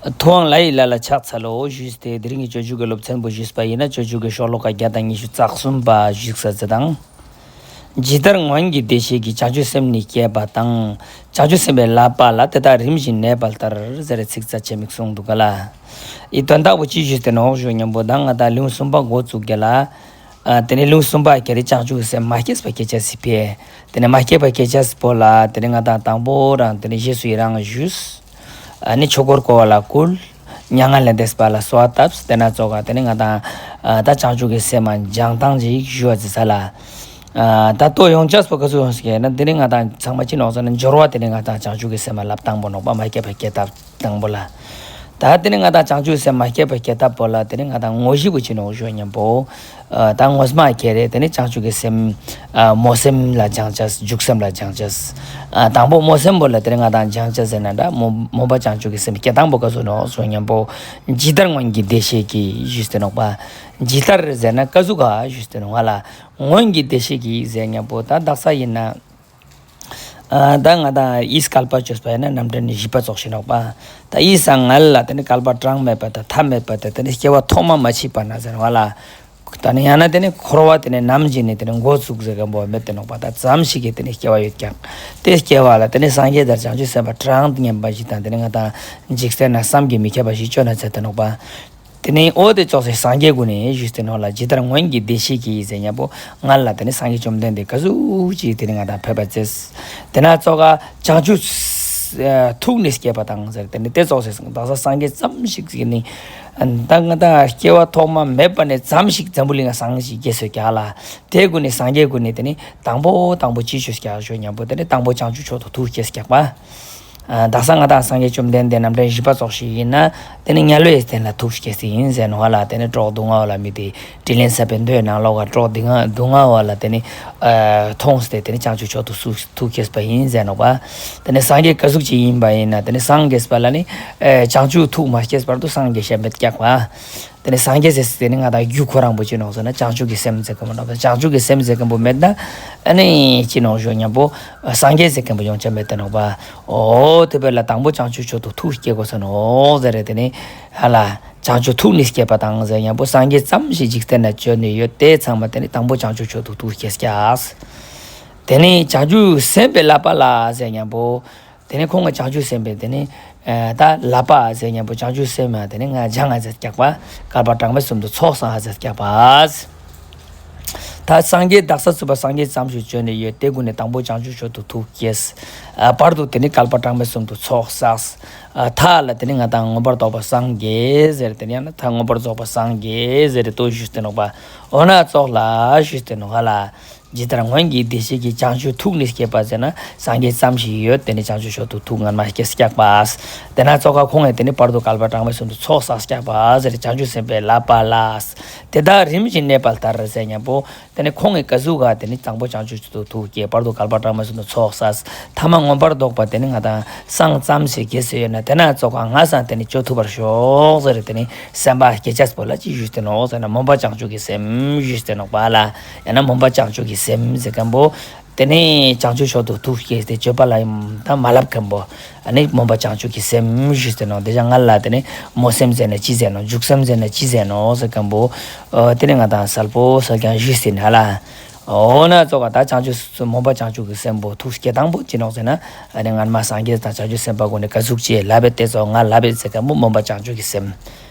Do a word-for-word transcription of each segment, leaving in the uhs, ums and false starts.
ཐུབ་དབང་ལྷ་ཡི་ལྷ་ལ་ཕྱག་འཚལ་ལོ་ཞུས་ཏེ། དེ་རིང་གི་སྤྱོད་འཇུག་གི་སློབ་ཚན་པོ་ཞུས་པ་ཡིན་ན། སྤྱོད་འཇུག་གི་ཤོ་ལོ་ཀ་བརྒྱ་དང་ཉི་ཤུ་རྩ་གསུམ་པ་ཞུས་ས་ཟེར་དང་། ཇི་ལྟར་སྔོན་གྱི་བདེ་གཤེགས་ཀྱིས། བྱང་ཆུབ་སེམས་ནི་བསྐྱེད་པ་དང་། བྱང་ཆུབ་སེམས་དཔའི་བསླབ་པ་ལ། དེ་དག་རིམ་བཞིན་གནས་པ་ལྟར། ཟེར་ཚིག་རྩ་ཆེན་མིག་གསུངས་འདུག་ག་ལེ། འི་དོན་དག་པོ་ཅི་ཞུས་ཏེ་ནོག་ཞུ་ཉམ་པོ། ད་ང་དང་ལེའུ་གསུམ་པ་འགོ་བཙུགས་རྒྱ་ལ། ཨ་དེ་ནེ་ལེའུ་གསུམ་པ་ཁྱེར་ཏེ་བྱང་ཆུབ་སེམས་མ་སྐྱེས་པ་སྐྱེ་ཅེས་སི་ཕིའ། དེ་ནེ་མ་སྐྱེས་པ་སྐྱེ་ཅེས་པོ་ལ་དེ་ནེ་ང་དང་དང་པོ་རང་དེ་ནེ་རྗེས་སུ་ཡི་རང་ཞུས། ཨ་ནི་ཆོས་འཁོར་བསྐོར་བ་ལ་བསྐུལ། མྱ་ངན་ལས་འདས་པ་ལ་གསོལ་བ་བཏབ། དེ་ན་ཙོགས་ཀ་དེ་ནེ་ང་དང་ཨ་ད་བྱང་ཆུབ་ཀྱི་སེམས་མ་སྦྱང་སྟངས་ཅིག་ཞུ་བ་ཟེར་ས་ལེ། ཨ་ད་ལྟོ་ཡོང་ཅེས་པོ་ག་ཟུག་ཡོང་ཟེར་ན། དེ་ནེ་ང་དང་ཚང་མ་ཅི་ནོག་ཟེར་ན། སྦྱོར་བ་དེ་ནེ་ང་དང་བྱང་ཆུབ་ཀྱི་སེམས་མ་བསླབ་སྟངས་པོ་ནོག་པ། མ་སྐྱེས་པ་སྐྱེ་ཐབས་དང་པོ་ལ། ད་དེ་ནེ་ང་དང་བྱང་ཆུབ་སེམས་མ་སྐྱེས་པ་སྐྱེ་ཐབས་པོ་ལ་དེ་ནེ་ང་དང་དངོས་གཞི་པོ་ཅི་ནོག་ཞུ་ཉམ་པོ། ཨ་ད་དངོས་མ་ཁྱེར་ཏེ་དེ་ནེ་བྱང་ཆུབ་ཀྱི་སེམས། ཨ་སྨོན་སེམས་ལ་སྦྱང་ཅེས། འཇུག་སེམས་ལ་སྦྱང་ཅེས། ཨ་དང་པོ་སྨོན་སེམས་པོ་ལ་དེ་ནེ་ང་དང་སྦྱང་ཅེས་ཟེར་ན་འདྲ། སྨོན་སྨོན་པ་བྱང་ཆུབ་ཀྱི་སེམས་སྐྱེ་སྟངས་པོ་ག་ཟུག་ནོག་ཞུ་ཉམ་པོ། ཇི་ལྟར་སྔོན་གྱི་བདེ་གཤེགས་ཀྱིས་ཞུས་ཏེ་ནོག་པ། ཇི་ལྟར་ཟེར་ན་ག་ཟུག་ག་ཞུས་ཏེ་ནོག་ང་ལ། སྔོན་གྱི་བདེ་གཤེགས་ཀྱིས་ཟེར་ཉམ་པོ། ད་དག་ས་ཡིན་ན། ཨ་ད་ང་དང་འི་སྐལ་པ་བཅོས་པ་ཡིན་ན་རྣམ་འདྲེན་ནི་བཞི་པ་ཙོགས་ཤིག་ནོག་པ། ད་འི་སང་སྔ་ལ་དེ་ནེ་བསྐལ་པ་གྲངས་མེད་པ་དང་མཐའ་མེད་པ་དང་དེ་ནེ་སྐྱེ་བ་ཐོག་མ་མ་མཆིས་པ་ན་ཟེར་བ་ལ། ད་ནི་ཡང་ན་དེ་ནེ་འཁོར་བ་དེ་ནེ་ནམ་ཞིག་ནེ་དེ་ནེ་འགོ་བཙུགས་ཟེར་མཁན་པོ་མེད་དེ་ནོག་པ། ད་ཙམ་ཞིག་གི་དེ་ནེ་སྐྱེ་བ་ཡོད་ཀྱག། དེ་སྐྱེ་བ་ལ་དེ་ནེ་སངས་རྒྱས་དང་བྱང་ཆུབ་སེམས་དཔའ་གྲངས་མཉམ་པ་ཞིག་དང་དེ་ནེ་ང་དང་འཇིག་རྟེན་ན་བསམ་གྱིས་མི་ཁྱབ་པ་ཞིག་བྱོན་ན་ཚེ་དེ་ནོག་པ། དེ་ནེ་འོ་དེ་ཙོགས་སེ་སངས་རྒྱས་ཀུན་ནི་ཞུས་ཏེ་ནོག་ལེ། ཇི་ལྟར་སྔོན་གྱི་བདེ་གཤེགས་ཀྱིས་ཟེར་ཉམ་པོ། སྔ་ལ་དེ་ནེ་སངས་རྒྱས་བཅོམ་ལྡན་འདས་ག་ཟུག་ཅིག་དེ་ནེ་ང་དང་ཕེབས་པ་ཅེས། དེ་ན་ཙོགས་ཀ་བྱང་ཆུབ་ཨ་ཐུགས་ནི་བསྐྱེད་པ་དང་ཟེར། དེ་ནེ་དེ་ཙོགས་སེ་དག་ས་སངས་རྒྱས་ཙམ་ཞིག་ཟེར་ནི། ད་ང་དང་སྐྱེ་བ་ཐོག་མ་མེད་པ་ནེ་ཙམ་ཞིག་འཛམ་བུ་གླིང་ང་སངས་རྒྱས་ཀྱི་སྐྱེས་ཀྱག་ལེ། དེ་ཀུན་ནི་སངས་རྒྱས་ཀུན་ནི་དེ་ནེ་དང་པོ་དང་པོ་ཅི་བཅོས་ཀྱག་ཞུ་ཉམ་པོ། དེ་ནེ་དང་པོ་བྱང་ཆུབ་མཆོག་ཏུ་ཐུགས་བསྐྱེད་ཀྱག་པ། ཨ་དག་ས་ང་དང་སངས་རྒྱས་བཅོམ་ལྡན་འདས་རྣམ་འདྲེན་བཞི་པ་ཙོགས་ཤིག་ཡིན་ན། དེ་ནེ་དམྱལ་བའི་རྟེན་ལ་ཐུགས་བསྐྱེད་ཟེར་ཡིན་ཟེར་ནོག་ལེ། དེ་ནེ་གྲོགས་སྡུག་བསྔལ་བ་ལ་དམིགས་ཏེ་དྲིན་ལན་བསབ་པའི་མདོའི་ནང་ལོགས་ཀ་གྲོགས་སྡུག་བསྔལ་སྡུག་བསྔལ་བ་ལ་དེ་ནེ་ཨ་མཐོང་སྟེ་དེ་ནེ་བྱང་ཆུབ་མཆོག་ཏུ་ཐུགས་ཐུགས་བསྐྱེད་པ་ཡིན་ཟེར་ནོག་པ། དེ་ནེ་སངས་རྒྱས་ག་ཟུག་ཅིག་ཡིན་པ་ཡིན་ན། དེ་ནེ་སངས་རྒྱས་པ་ལ་ནི་ཨ་བྱང་ཆུབ་ཐུགས་མ་བསྐྱེད་བར་དུ་སངས་རྒྱས་ཤེས་མེད་ཀྱག་པ། དེ་ནེ་སངས་རྒྱས་ཟེར་སི་དེ་ནེ་ང་དང་རྒྱུ་ཁོ་རང་པོ་ཅི་ནོག་ཟེར་ན་བྱང་ཆུབ་ཀྱི་སེམས་ཟེར་མཁན་པོ་ནོག་པ། བྱང་ཆུབ་ཀྱི་སེམས་ཟེར་མཁན་པོ་མེད་ན་ཨ་ནི་ཅི་ནོག་ཞུ་ཉམ་པོ། སངས་རྒྱས་ཟེར་མཁན་པོ་ཡོང་ཆ་མེད་དེ་ནོག་པ། འོ་དེ་བས་ལ་དང་པོ་བྱང་ཆུབ་མཆོག་ཏུ་ཐུགས་བསྐྱེད་དགོས་ས་ནོག་ཟེར་རེ། དེ་ནེ་ཧ་ལ་བྱང་ཆུབ་ཐུགས་ནི་བསྐྱེད་པ་དང་ཟེར་ཉམ་པོ། སངས་རྒྱས་ཙམ་ཞིག་འཇིག་རྟེན་ན་བྱོན་ནི་ཡོད་དེ་ཚང་མ་དེ་ནེ་དང་པོ་བྱང་ཆུབ་མཆོག་ཏུ་ཐུགས་བསྐྱེད་ཀྱག། དེ་ནེ་བྱང་ཆུབ་སེམས་དཔའི་བསླབ་པ་ལ་ཟེར་ཉམ་པོ། དེ་ནེ་ཁོང་གི་བྱང་ཆུབ་སེམས་དཔའི་དེ་ནེ་ཨ་ད་བསླབ་པ་ཟེར་ཉམ་པོ། བྱང་ཆུབ་སེམས་མ་དེ་ནེ་ང་སྦྱང་ང་ཟེར་ཀྱག་པ། བསྐལ་པ་གྲངས་མེད་གསུམ་དུ་ཚོགས་བསགས་ཟེར་ཀྱག་པ། ད་སངས་རྒྱས་དག་ས་ཚུག་པ་སངས་རྒྱས་ཙམ་ཞིག་བྱོན་ནི་ཡོད་དེ་ཀུན་ནི་དང་པོ་བྱང་ཆུབ་མཆོག་ཏུ་ཐུགས་བསྐྱེད། ཨ་བར་དུ་དེ་ནེ་བསྐལ་པ་གྲངས་མེད་གསུམ་དུ་ཚོགས་བསགས། ཨ་མཐའ་ལ་དེ་ནེ་ང་དང་མངོན་པར་རྫོགས་པ་སངས་རྒྱས་ཟེར། དེ་ནེ་ཡང་ན་མཐའ་མངོན་པར་རྫོགས་པ་སངས་རྒྱས་ཟེར་ཏེ་ལྟོས་ཞུས་ཏེ་ནོག་པ། འོ་ན་ཙོགས་ལ་ཞུས་ཏེ་ནོག་ལེ། ཇི་ལྟར་སྔོན་གྱི་བདེ་གཤེགས་ཀྱིས། བྱང་ཆུབ་ཐུགས་ནི་བསྐྱེད་པ་ཟེར་ན་སངས་རྒྱས་ཙམ་ཞིག་ཡོད། དེ་ནེ་བྱང་ཆུབ་མཆོག་ཏུ་ཐུགས་སྔ་མ་བསྐྱེད་ཀྱག་པ། དེ་ན་ཙོགས་ཀ་ཁོང་ངི་དེ་ནེ་བར་དུ་བསྐལ་པ་གྲངས་མེད་གསུམ་དུ་ཚོགས་བསགས་ཀྱག་པ་ཟེར། བྱང་ཆུབ་སེམས་དཔའི་བསླབ་པ་ལ། དེ་དག་རིམ་བཞིན་གནས་པ་ལྟར་ཟེར་ཉམ་པོ། དེ་ནེ་ཁོང་ངི་ག་ཟུག་ག་དེ་ནེ་དང་པོ་བྱང་ཆུབ་མཆོག་ཏུ་ཐུགས་བསྐྱེད། བར་དུ་བསྐལ་པ་གྲངས་མེད་གསུམ་དུ་ཚོགས་བསགས། མཐའ་མ་མངོན་པར་རྫོགས་པ་དེ་ནེ་ང་དང་སངས་ཙམ་ཞིག་རྒྱས་སུ་ཡོད་ན་དེ་ན་ཙོགས་ཀ་ང་སངས་དེ་ནེ་བཅོ་ཐུབ་པར་ཤོག་ཟེར། དེ་ནེ་སེམས་པ་བསྐྱེད་ཅེས་པོ་ལ་ཅི་ཞུས་ཏེ་ནོག་ཟེར་ན་སྨོན་པ་བྱང་ཆུབ་ཀྱི་སེམས་ཞུས་ཏེ་ནོག་པ་ལེ། ཡང་ན་སྨོན་པ་བྱང་ཆུབ་ཀྱི་སེམས་ཟེར་མཁན་པོ། དེ་ནེ་བྱང་ཆུབ་མཆོག་ཏུ་ཐུགས་བསྐྱེད་དེ་སྤྱོད་པ་ལ་ཡང་ད་མ་བསླབ་མཁན་པོ། ཨ་ནི་སྨོན་པ་བྱང་ཆུབ་ཀྱི་སེམས་ཞུས་ཏེ་ནོག། དེ་ཅང་ང་ལ་དེ་ནེ་སྨོན་སེམས་ཟེར་ན་ཅི་ཟེར་ནོག། འཇུག་སེམས་ཟེར་ན་ཅི་ཟེར་ནོག་ཟེར་མཁན་པོ། ཨ་དེ་ནེ་ང་དང་གསལ་པོ་གསལ་རྐྱང་ཞུས་ཟིན་ཧ་ལེ། འོ་ན་ཙོགས་ཀ་ད་བྱང་ཆུབ་སེམས་སྨོན་པ་བྱང་ཆུབ་ཀྱི་སེམས་པོ་ཐུགས་བསྐྱེད་སྟངས་པོ་ཅི་ནོག་ཟེར་ན། ཨ་ནི་སྔ་མ་སངས་རྒྱས་དང་བྱང་ཆུབ་སེམས་དཔའ་ཀུན་ནི་ག་ཟུག་ཅིག་བསླབ་པའི་དེ་ཙོགས་ང་བསླབ་པའི་ཟེར་མཁན་པོ་སྨོན་པ་བྱང་ཆུབ་ཀྱི་སེམས།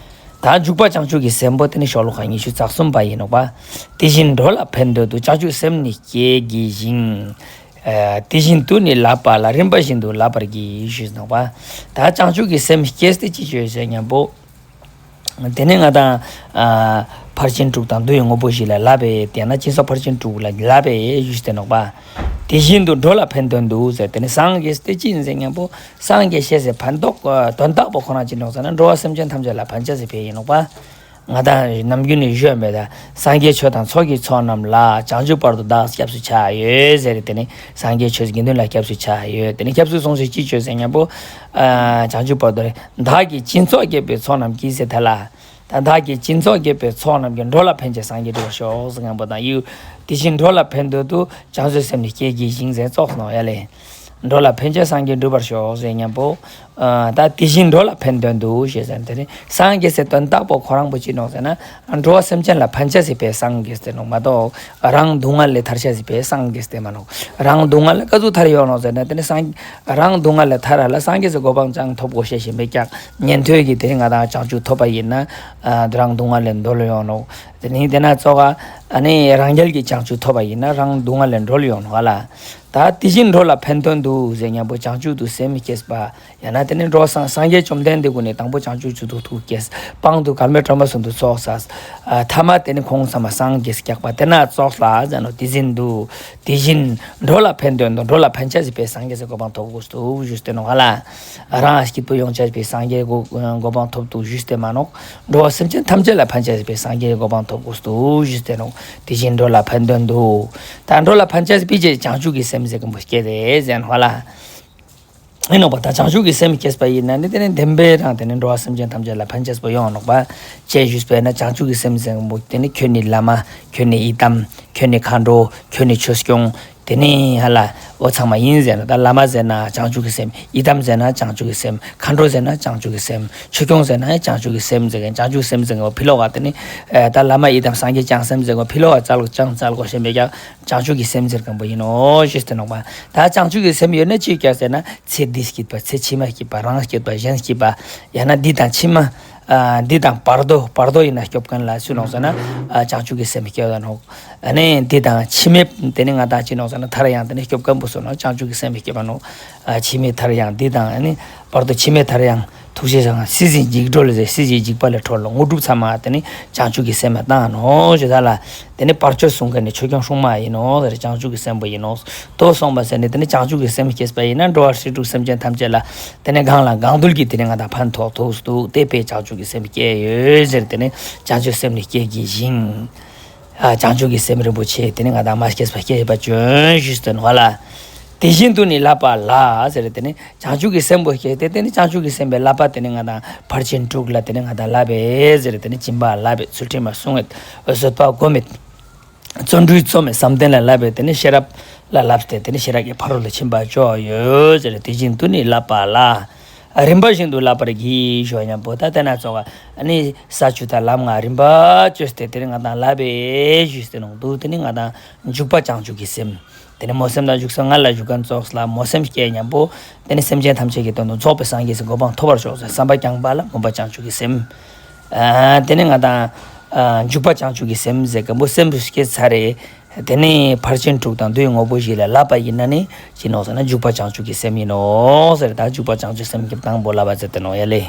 ད་འཇུག་པ་བྱང་ཆུབ་ཀྱི་སེམས་པོ་དེ་ནེ་ཤོ་ལོ་ཀ་ཉི་ཤུ་རྩ་གསུམ་པ་ཡིན་ནོག་པ། དེ་བཞིན་འགྲོ་ལ་ཕན་འདོད་དུ། བྱང་ཆུབ་སེམས་ནི་བསྐྱེད་བགྱི་ཞིང་། ཨ་དེ་བཞིན་དུ་ནི་བསླབ་པ་ལ། རིམ་པ་བཞིན་དུ་བསླབ་པར་བགྱི་ཞུས་ནོག་པ། ད་བྱང་ཆུབ་ཀྱི་སེམས་བསྐྱེད་དེ་ཅི་བཅོས་ཟེར་ཉམ་པོ། དེ་ནེ་ང་དང་ཨ་ཕར་ཕྱིན་དྲུག་དང་བསྡུ་བའི་དངོས་པོ་བཞི་ལ་བསླབ་པའི་དེ་ན་སྦྱིན་སོགས་ཕར་ཕྱིན་དྲུག་ལ་བསླབ་པའི་ཞུས་ཏེ་ནོག་པ། དེ་བཞིན་དུ་འགྲོ་ལ་ཕན་འདོད་དུ་ཟེར། དེ་ནེ་སངས་རྒྱས་དེ་ཅི་ཡིན་ཟེར་ཉམ་པོ། སངས་རྒྱས་ཤེས་སི་ཕན་ཐོགས་དོན་དག་པོ་ཁོ་རང་ཅི་ནོག་ཟེར་ན་འགྲོ་བ་སེམས་ཅན་ཐམས་ཅད་ལ་ཕན་ཅེས་སི་ཕིའ་ཡིན་ནོག་པ། ང་དང་ནམ་རྒྱུན་ནེ་ཞུ་མེད་ད། སངས་རྒྱས་ཆོས་དང་ཚོགས་ཀྱི་མཆོག་རྣམས་ལ། བྱང་ཆུབ་བར་དུ་བདག་སྐྱབས་སུ་ཆ་ཡོད་ཟེར། དེ་ནེ་སངས་རྒྱས་ཆོས་དགེ་འདུན་ལ་སྐྱབས་སུ་ཆ་ཡོད། དེ་ནེ་སྐྱབས་སུ་སོང་ཞིག་ཅི་བཅོས་ཟེར་ཉམ་པོ། ཨ་བྱང་ཆུབ་བར་དུ་བདག་གིས་སྦྱིན་སོགས་བགྱིས་པའི་ཚོགས་རྣམས་ཀྱིས་ཟེར་ཐལ་ལེ། ད་བདག་གིས་སྦྱིན་སོགས་བགྱིས་པའི་ཚོགས་རྣམས་ཀྱིས། འགྲོ་ལ་ཕན་ཕྱིར་སངས་རྒྱས་འགྲུབ་པར་ཤོག་ཟེར་མཁན་པོ་དང་ཡུ། དེ་བཞིན་འགྲོ་ལ་ཕན་འདོད་དུ། བྱང་ཆུབ་སེམས་ནི་བསྐྱེད་བགྱི་ཞིང་ཟེར་ཙོགས་ནོག་ཡ་ལེ། འགྲོ་ལ་ཕན་ཕྱིར་སངས་རྒྱས་འགྲུབ་པར་ཤོག་ཟེར་མཁན་པོ། ཨ་ད་དེ་བཞིན་འགྲོ་ལ་ཕན་དོན་དུ་ཞེས་ཟེར་ཏེ་ནི་སངས་རྒྱས་སི་དོན་དག་པོ་ཁོ་རང་པོ་ཅི་ནོག་ཟེར་ན། འགྲོ་བ་སེམས་ཅན་ལ་ཕན་ཅེས་སི་ཕིའ་སངས་རྒྱས་ཏེ་ནོག་མ་གཏོགས་རང་སྡུག་བསྔལ་ལས་ཐར་ཅེས་སི་ཕིའ་སངས་རྒྱས་ཏེ་མ་ནོག། རང་སྡུག་བསྔལ་ལས་ག་ཟུག་ཐར་ཡོང་ནོག་ཟེར་ན་ཏེ་ནི་སངས་རང་སྡུག་བསྔལ་ལས་ཐར་ར་ལ་སངས་རྒྱས་སི་གོ་འཕང་ཅང་ཐོབ་དགོས་ཤེས་ཤིག་མེད་ཀྱག། ཉན་ཐོས་ཀྱི་ཏེ་ནི་ང་དང་བྱང་ཆུབ་ཐོབ་པ་ཡིན་ན་ཨ་རང་སྡུག་བསྔལ་ལས་འགྲོལ་ཡོང་ནོག། ཏེ་ནི་ཏེ་ན་ཙོགས་ཨ་ནི་རང་རྒྱལ་གྱི་བྱང་ཆུབ་ཐོབ་པ་ཡིན་ན་རང་སྡུག་བསྔལ་ལས་འགྲོལ་ཡོང་ནོག་ཨ་ལ། ད་དེ་བཞིན་འགྲོ་ལ་ཕན་དོན་དུ་ཟེར་ཉམ་པོ་བྱང་ཆུབ་ཏུ་སེམས་བསྐྱེད་པ། ཡང་ན་ཏེ་ནི་འགྲོ་བ་སངས་སངས་རྒྱས་བཅོམ་ལྡན་འདས་ཀུན་ནི་དང་པོ་བྱང་ཆུབ་མཆོག་ཏུ་ཐུགས་བསྐྱེད། དཔང་དུ་བསྐལ་མེད་སྒྲོན་མ་གསུམ་དུ་ཚོགས་བསགས། ཨ་ཐ་མ་ཏེ་ནི་ཁོང་ཚང་མ་སངས་རྒྱས་སྐྱག་པ་ཏེ་ན་ཙོགས་ལ་ཟེར་ནོག། དེ་བཞིན་དུ་དེ་བཞིན་འགྲོ་ལ་ཕན་དོན་དུ་འགྲོ་ལ་ཕན་ཅེས་སི་ཕིའ་སངས་རྒྱས་སི་གོ་འཕང་ཐོབ་དགོས་དུག་ཞུས་ཏེ་ནོག་ཨ་ལ། རང་སྐྱིད་པོ་ཡོང་ཅེས་སི་ཕིའ་སངས་རྒྱས་གོ་གོ་འཕང་ཐོབ་དུག་ཞུས་ཏེ་མ་ནོག། འགྲོ་བ་སེམས་ཅན་ཐམས་ཅད་ལ་ཕན་ཅེས་སི་ཕིའ་སངས་རྒྱས་གོ་འཕང་ཐོབ་དགོས་དུག་ཞུས་ཏེ་ནོག། དེ་བཞིན་འགྲོ་ལ་ཕན་དོན་དུ། ད་འགྲོ་ལ་ཕན་ཅེས་སི་ཕིའ་བྱང་ཆུབ་ཀྱི་སེམས་ཟེར་མཁན་པོ་སྐྱེ་དེ་ཟེར་ནོག་ཨ་ལ། ཨིན་ནོག་པ། ད་བྱང་ཆུབ་ཀྱི་སེམས་སྐྱེས་པ་ཡིན་ན་ནི་ཏེ་ནི་བདེན་པའི་རང་ཏེ་ནི་འགྲོ་བ་སེམས་ཅན་ཐམས་ཅད་ལ་ཕན་ཅེས་པོ་ཡོང་ནོག་པ། ཅི་ཞུས་པ་ཡིན་ན་བྱང་ཆུབ་ཀྱི་སེམས་ཟེར་མཁན་པོ་ཏེ་ནི་ཁྱོད་ནི་བླ་མ། ཁྱོད་ནི་ཡི་དམ། ཁྱོད་ནི་མཁའ་འགྲོ། ཁྱོད་ནི་ཆོས་སྐྱོང་། ཏེ་ནི་ཧ་ལ་འོ་ཚང་མ་ཡིན་ཟེར་ན། ད་བླ་མ་ཟེར་ན་བྱང་ཆུབ་ཀྱི་སེམས། ཡི་དམ་ཟེར་ན་བྱང་ཆུབ་ཀྱི་སེམས། མཁའ་འགྲོ་ཟེར་ན་བྱང་ཆུབ་ཀྱི་སེམས། ཆོས་སྐྱོང་ཟེར་ན་བྱང་ཆུབ་ཀྱི་སེམས་ཟེར་མཁན། བྱང་ཆུབ་སེམས་ཟེར་མཁན་པོ་ཕི་ལོག་ག་ཏེ་ནི་ཨ་ད་བླ་མ་ཡི་དམ་སངས་རྒྱས་བྱང་སེམས་ཟེར་མཁན་པོ་ཕི་ལོག་ག་ཙལ་ཅང་ཙལ་དགོས་ཤེས་མེད་ཀྱག། བྱང་ཆུབ་ཀྱི་སེམས་ཟེར་མཁན་པོ་ཡིན་ནོག་ཞུས་ཏེ་ནོག་པ། ད་བྱང་ཆུབ་ཀྱི་སེམས་ཡོད་ན་ཅི་ཀྱག་ཟེར་ན་ཚེ་འདི་སྐྱིད་པ། ཚེ་ཕྱི་མ་སྐྱིད་པ། རང་སྐྱིད་པ། གཞན་སྐྱིད་པ། ཡང་ན་འདི་དང་ཕྱི་མ་ཨ་འདི་དང་བར་དོ་བར་དོ་ཡིན་ན་སྐྱོབ་མཁན་ལ་སུ་ནོག་ཟེར་ན་ཨ་བྱང་ཆུབ་ཀྱི་སེམས་སྐྱེ་བ་ནོག། ཨ་ནི་འདི་དང་ཕྱི་མའི་ཏེ་ནི་ང་དང་ཅི་ནོག་ཟེར་ན་མཐར་ཡང་ཏེ་ནི་སྐྱོབ་མཁན་པོ་སུ་ནོག། བྱང་ཆུབ་ཀྱི་སེམས་སྐྱེ་བ་ནོག། ཨ་ཕྱི་མའི་མཐར་ཡང་འདི་དང་ཨ་ནི་བར་དོ་ཕྱི་མའི་མཐར་ཡང་ཐུགས་རྗེ་ཆེན་པོ་སྲིད་ཞིའི་འཇིགས་སྒྲོལ་ལས་སྲིད་ཞིའི་འཇིགས་པ་ལས་སྒྲོལ་ལོ། དངོས་གྲུབ་ཚང་མ་ཏེ་ནི་བྱང་ཆུབ་ཀྱི་སེམས་ལ་བཏང་ནོག་ཞུ་ད་ལ། ཏེ་ནི་བར་ཆད་སྲུང་མཁན་ནི་ཆོས་སྐྱོང་སྲུང་མ་ཡིན་ནོག་ཟེར། བྱང་ཆུབ་ཀྱི་སེམས་པོ་ཡིན་ནོག། དོ་སོང་པ་ཟེར་ནི་ཏེ་ནི་བྱང་ཆུབ་ཀྱི་སེམས་སྐྱེས་པ་ཡིན་ན་འགྲོ་བ་རིགས་དྲུག་སེམས་ཅན་ཐམས་ཅད་ལ་ཏེ་ནི་གང་ལ་གང་འདུལ་གྱི་ཏེ་ནི་ང་དང་ཕན་ཐོགས་ཐུགས་སུ་དེ་ཕིའ་བྱང་ཆུབ་ཀྱི་སེམས་སྐྱེ་ཡོད་ཟེར། ཏེ་ནི་བྱང་ཆུབ་སེམས་ནི་སྐྱེ་གི་ཞིང་། ཨ་བྱང་ཆུབ་ཀྱི་སེམས་རིན་པོ་ཆེ་ཏེ་ནི་ང་དང་མ་སྐྱེས་པ་སྐྱེ་བ་ཅོན་ཞུས་ཏེ་ནོག་ལ། དེ་བཞིན་དུ་ནི་བསླབ་པ་ལ་ཟེར། ཏེ་ནི་བྱང་ཆུབ་ཀྱི་སེམས་པོ་སྐྱེས་ཏེ་ཏེ་ནི་བྱང་ཆུབ་ཀྱི་སེམས་པའི་བསླབ་པ་ཏེ་ནི་ང་དང་ཕར་ཕྱིན་དྲུག་ལ་ཏེ་ནི་ང་དང་བསླབ་པས་ཟེར། ཏེ་ནི་སྦྱིན་པ་བསླབ་པས། ཚུལ་ཁྲིམས་ལ་བསྲུང་བས། བཟོད་པ་སྒོམ་མེད། བརྩོན་འགྲུས་རྩོམ་མེད། བསམ་གཏན་ལ་བསླབ་པས། ཏེ་ནི་ཤེས་རབ་ལ་བསླབས་ཏེ་ཏེ་ནི་ཤེས་རབ་ཀྱི་ཕ་རོལ་ཏུ་ཕྱིན་པ་ཅོ་ཡོད་ཟེར། དེ་བཞིན་དུ་ནི་བསླབ་པ་ལ། རིམ་པ་བཞིན་དུ་བསླབ་པར་བགྱི་ཞུ་ཉམ་པོ་ད་ཏེ་ན་ཙོགས་ཨ་ནི་ས་བཅུ་དང་ལམ་ལྔ་རིམ་པ་བཅོས་ཏེ་ཏེ་ནི་ང་དང་བསླབ་པས་ཞུས་ཏེ་ནོག་དུག། ཏེ་ནི་ང་དང་འཇུག་པ་བྱང་ཆུབ་ཀྱི་སེམས། ཏེ་ནི་སྨོན་སེམས་དང་འཇུག་སེམས་ལྔ་ལ་འཇུག་མཁན་ཙོགས་ལ་སྨོན་སེམས་སྐྱེ་ཉམ་པོ་ཏེ་ནི་སེམས་ཅན་ཐམས་ཅད་ཀྱི་དོན་དུ་རྫོགས་པའི་སངས་རྒྱས་སི་གོ་འཕང་ཐོབ་པར་ཤོག་ཟེར་བསམ་པ་རྐྱང་པ་ལ་སྨོན་པ་བྱང་ཆུབ་ཀྱི་སེམས། ཨ་ཏེ་ནི་ང་དང་ཨ་འཇུག་པ་བྱང་ཆུབ་ཀྱི་སེམས་ཟེར་མཁན་པོ་སེམས་སུ་སྐྱེས་ཚར་རེ། ཏེ་ནི་ཕར་ཕྱིན་དྲུག་དང་བསྡུ་བའི་དངོས་པོ་བཞི་ལ་བསླབ་པ་ཡིན་ན་ནི་ཅི་ནོག་ཟེར་ན་འཇུག་པ་བྱང་ཆུབ་ཀྱི་སེམས་ཡིན་ནོག་ཟེར། ད་འཇུག་པ་བྱང་ཆུབ་སེམས་ཀྱི་དང་པོ་བསླབ་པ་ཟེར་ཏེ་ནོག་ཡ་ལེ།